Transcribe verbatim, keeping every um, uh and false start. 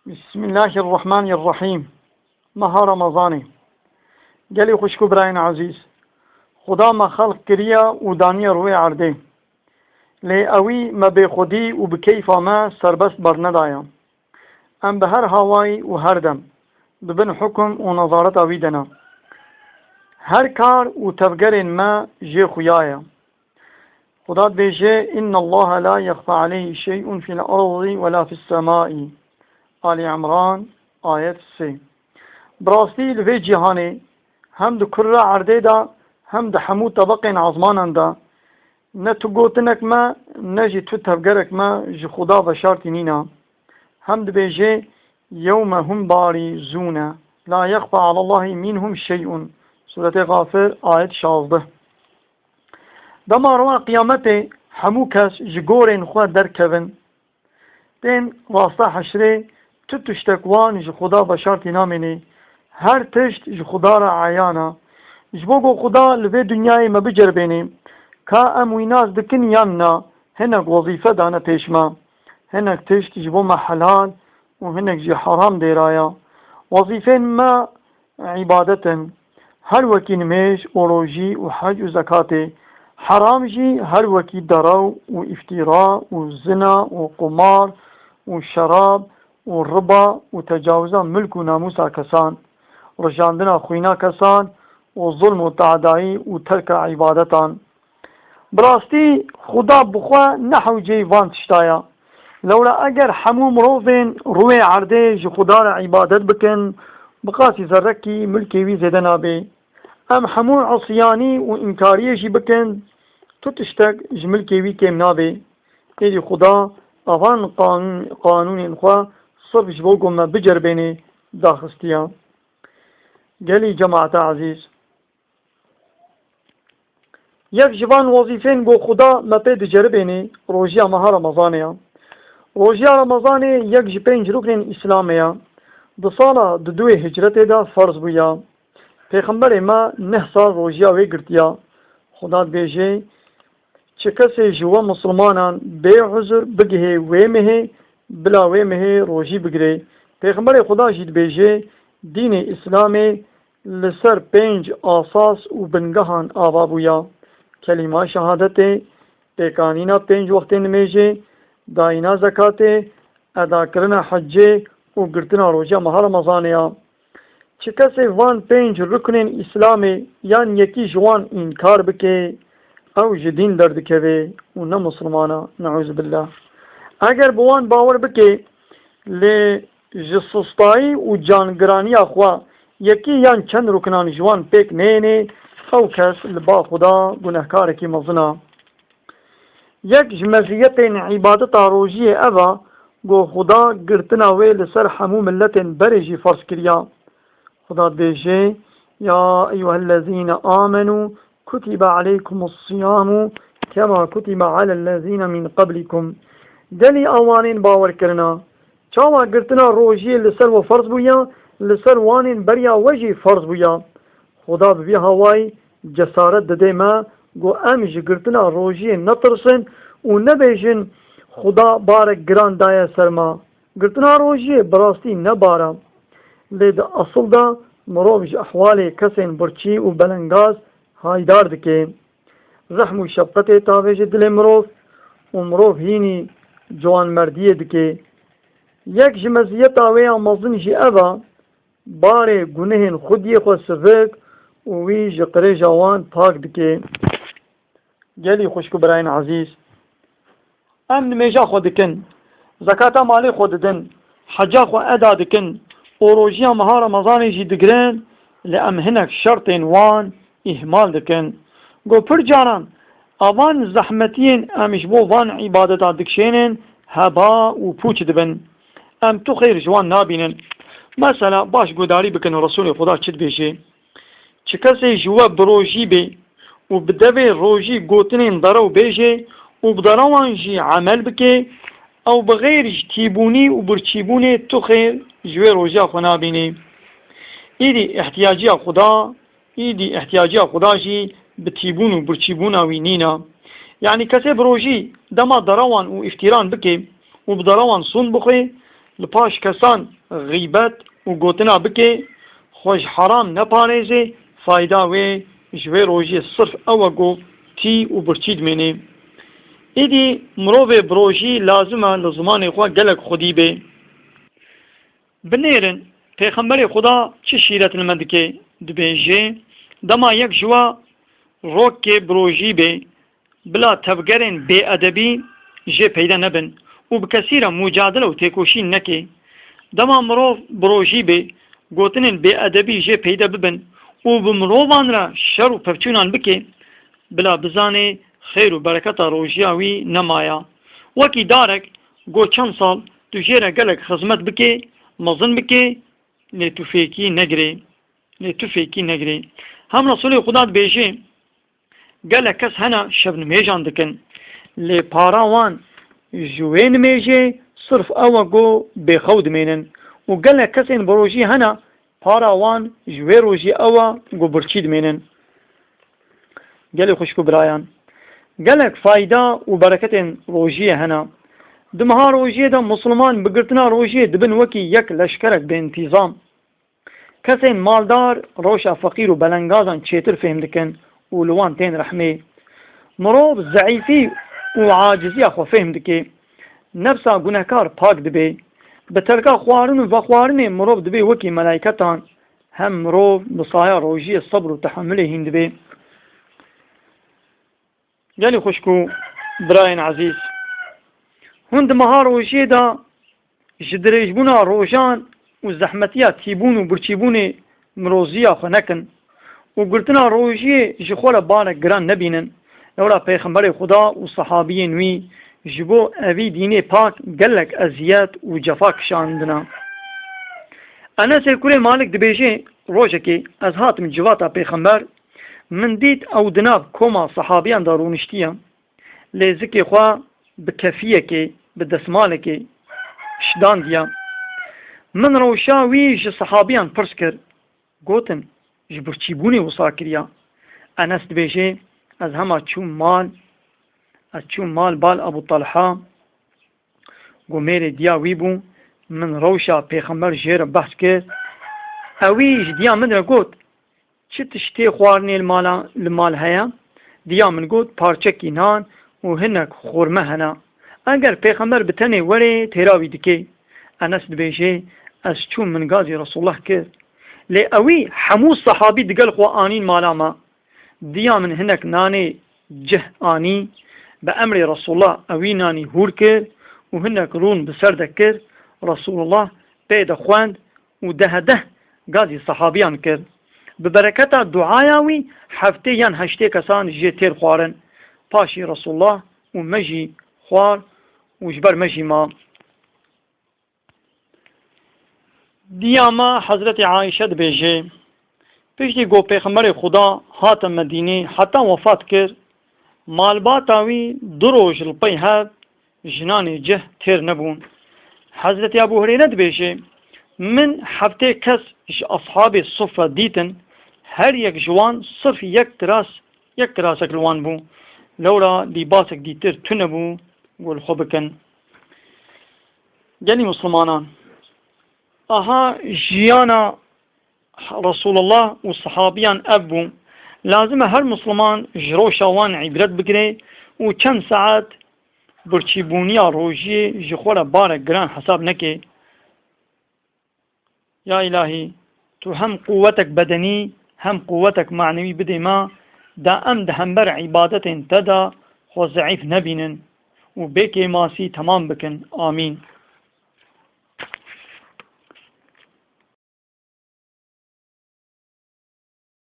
Bismillahirrahmanirrahîm. Meha Remezanê. Gelî xwişk û birayên ezîz, Xuda me xelq kiriye û daniye rûyê erdê. Lê ewî me bêxwedî û bi keyfa me serbest bernedaye. Em bi her hawayî û her dem di bin hukum û nezareta wî de ne. Her kar û tevgerên me jê xuya ye. Xuda dibêje, "Inna Allaha la yexfa aleyhi şey'un fil ardi ve la fis semai." Ali Emran, ayet sê. Bi rastî li vê cîhanê hem di kurra erdê de hem di hemû tebeqên ezmanan de ne tu gotinek me ne jî tu tevgerek me ji Xuda veşartî nîne. Hem dibêje, "Yewme hum barizûne, la yexfa alallahi minhum şey'un." Sûretê Xafir, ayet şazdeh. Dema roja qiyametê hemû kes ji gorên xwe derkevin, tên rasta heşrê tu tiştek wan ji Xuda veşartî namênê. Her tişt ji Xuda re eyan e. Ji bo ku Xuda li vê dinyayê me biceribênê, ka em wî nas dikin yan na, hinek wezîfe dane pêş me. Hinek tişt ji bo me helal û hinek jî heram dêraya. Wezîfên me îbadet in. Her wekî nimêj û rojî û hec û zekatê. Heram jî her wekî derew û îftîra û zina û qumar û şerab û riba û tecawiza milk û namûsa kesan, rijandina xwîna kesan û zulm û teadayî û terka îbadetan. Bi rastî Xuda bi xwe ne hewceyî van tişta ya. Lewra eger hemû mirovên rûyê erdê ji Xuda re îbadet bikin, bi qasî zerrekî milkê wî zêde nabê. Em hemû esiyanî û înkariyê jî bikin, tu tiştek ji milkê wî kêm nabê. Êdî Xuda avan qan-, qanûnên xwe sirf ji bo ku me biceribênê daxistiya. Gelî cemaeta ezîz, yek ji van wezîfên ku Xuda me pê diceribênê, rojiya meha Remezanê ya. Rojiya Remezanê yek ji pênc ruknên Îslamê ya. Di sala duduyê hicretê de ferz bûya. Pêxemberê me neh sal rojiya wê girtiya. Xuda dibêje, Çi kesê ji we misilmanan bê uzur bigihê wê mehê, bila wê mehê rojî bigirê. Pêxemberê Xuda jî dibêje, dînê Îslamê li ser pênc asas û bingehan ava bûya, kelîma şehadetê, pêkanîna pênc wextên nimêjê, dayîna zekatê, edakirina hecê û girtina rojiya meha Remezanê ya. Çi kesê van pênc ruknên Îslamê yan yekî ji wan înkar bike, ew ji dîn derdikeve û ne misilman e, neûzubillah. Eger bi wan bawer bike, lê ji sustayî û cangiraniya xwe yekî yan çend ruknan ji wan pêk neyêne, ew kes li ba Xuda gunehkarekî mezin e. Yek ji meziyetên îbadeta rojiyê ev e, ku Xuda girtina wê li ser hemû miletên berê jî ferz kiriya. Xuda dibêje, "Ya eyyuhellezîne amenû kutibe aleykumus siyamu kema kutibe alellezîne min qablikum." Gelî ewanên bawer kirina, çawa girtina rojiyê li ser we ferz bûya, li ser wanên beriya we jî ferz bûya. Xuda bi vî hawayî cesaret dide me, ku em ji girtina rojiyê netirsin û nebêjin, "Xuda barek giran daye ser me." Girtina rojiyê bi rastî ne bar e. Lê di esil de mirov ji ehwalê kesên birçî û belengaz haydar dike. Rehm û şefqetê tavêje dilê mirov û mirov hînî ciwanmerdiyê dike. Yek ji meziyeta wê ya mezin jî ev e, barê gunehên xwediyê xwe sivik û wî ji qirêja wan pak dike. Gelî xwişk û birayên ezîz, em nimêja xwe dikin, zekata malê xwe didin, heca xwe eda dikin û rojiya meha Remezanê jî digirin, lê em hinek şertên wan îhmal dikin. Ku pir caran evan zehmetiyên em ji bo van îbadeta dikişênin heba û pûç dibin. Em tu xêr ji wan nabînin. Mesela baş guhdarî bikin Resûlê Xuda çi dibêje. Çi kesê ji we bi rojî bê û bi devê rojî gotinên derew bêje û bi derewan jî emel bike, ew bi xêr ji tîbûnî û birçîbûnê tu xêr ji wê rojiya xwe nabînê. Îdî ihtiyaciya Xuda, îdî ihtiyaciya Xuda jî bi tîbûn û birçîbûna wî nîne. Yanî kesê bi rojî dema derewan û îftîran bike û bi derewan sûnd bixwe, Li paş kesan xîbet û gotina bike, xwe ji heram neparêze, fayda wê ji wê rojiyê sirf ew e ku tî û birçî dimêne. Êdî mirovê bi rojî lazim e li zimanê xwe gelek xwedî bê. Binêrin, Pêxemberê Xuda çi şîret li me dike? Dibêje, dema yek ji we rokê bi rojî bê, bila tevgerên bêedebî jê peyde nebin û bi kesî re mûcadile û têkoşîn neke. Dema mirov bi rojî bê, gotinên bêedebî jê peyde bibin û bi mirovan re şer û pevçûnan bike, bila bizanê xêr û bereketa rojiya wî nemaya. Wekî darek, go çend sal tu jê re gelek xizmet bike, mezin bike, lê tu fêkî negirê. Lê tu fêkî negirê. Hem Resûlê Xuda dibêje, gelek kes hene şevnimêjan dikin. Lê para wan ji wê nimêjê sirf ew e ku bêxew dimênin. Û gelek kesên bi rojî hene para wan ji wê rojî ew e ku birçî dimênin. Gelê xwişk û birayan, gelek fayda û bereketên rojiyê hene. Di meha rojiyê de Misliman bi girtina rojiyê dibin wekî yek leşkerek bêntîzam. Kesên maldar rewşa feqîr û belengazan çêtir fêhm dikin û li wan tên rehmê. Mirov zeîfî û aciziya xwe fêhm dike. Nefsa gunehkar pak dibe. Bi terka xwarin û vexwarinê mirov dibe wekî melaîketan. Hem mirov bi saya rojiyê sebr û tehemulê hîn dibe. Gelî xwişk û birayên ezîz, hûn di meha rojiyê de ji dirêjbûna rojan û zehmetiya tîbûn û birçîbûnê miroziya xwe nekin û girtina rojiyê ji xwe re barek giran nebînin. Lewra Pêxemberê Xuda û sehabiyên wî ji bo evî dînê pak gelek eziyet û cefa kişandine. Enesê kurê Malik dibêje, rojekê ez hatim civata Pêxember, min dît ew di nav koma sehabiyan de rûniştiye. Lê zikê xwe bi kefiyekê, bi desmalekê şidandiye. Min rewşa wî ji sehabiyan pirs kir, gotin, ji birçîbûnê wisa kiriya? Enes dibêje, ez hema çûm mal, ez çûm mal bal Ebû Talha, ku mêrê diya wî bû, min rewşa Pêxember jê re behs kir. Ewî ji diya min re got, çi tiştê xwarinê li mala, li mal heye? Diya min got, parçekî nan û hinek xurme hene. Eger Pêxember bi tenê were, têra wî dike. Enes dibêje, ez çûm min gazî Resûlullah kir. Lê ewî hemû sehabî digel xwe anîn mala me. Diya min hinek nanê cih anî, bi emrê Resûlullah ewî nanî hûr kir û hinek rûn bi ser de kir. Resûlullah pê de xwend û dehedeh gazî sehabiyan kir. Bi bereketa duaya wî heftê yan heştê kesan jê têr xwarin. Paşî Resûlullah û me jî xwar û ji ber me jî ma. Diya me Hezretê Ayşe dibêje, piştî ku Pêxemberê Xuda hate Medînê heta wefat kir, malbata wî du roj li pey hev jinanê cih têr nebûn. Hezretî Ebû Hureyre dibêje, min heftê kes ji eshabê sufre dîtin, her yek ji wan sirf yek kiras, yek kirasek li wan bû. Lewra lîbasek dîtir tune bû ku li xwe bikin. Gelî Mislimanan, aha jiyana Resûlullah û sehabiyan ev bû. Lazim e her Misliman ji rewşa wan îbret bigire û çend saet birçîbûniya rojiyê ji xwe re barek giran hesab neke. Ya Îlahî, tu hem quwetek bedenî, hem quwetek manewî bidê me, da em di hember îbadetên te de xwe zeîf nebînin û bê kêmasî temam bikin. Amîn.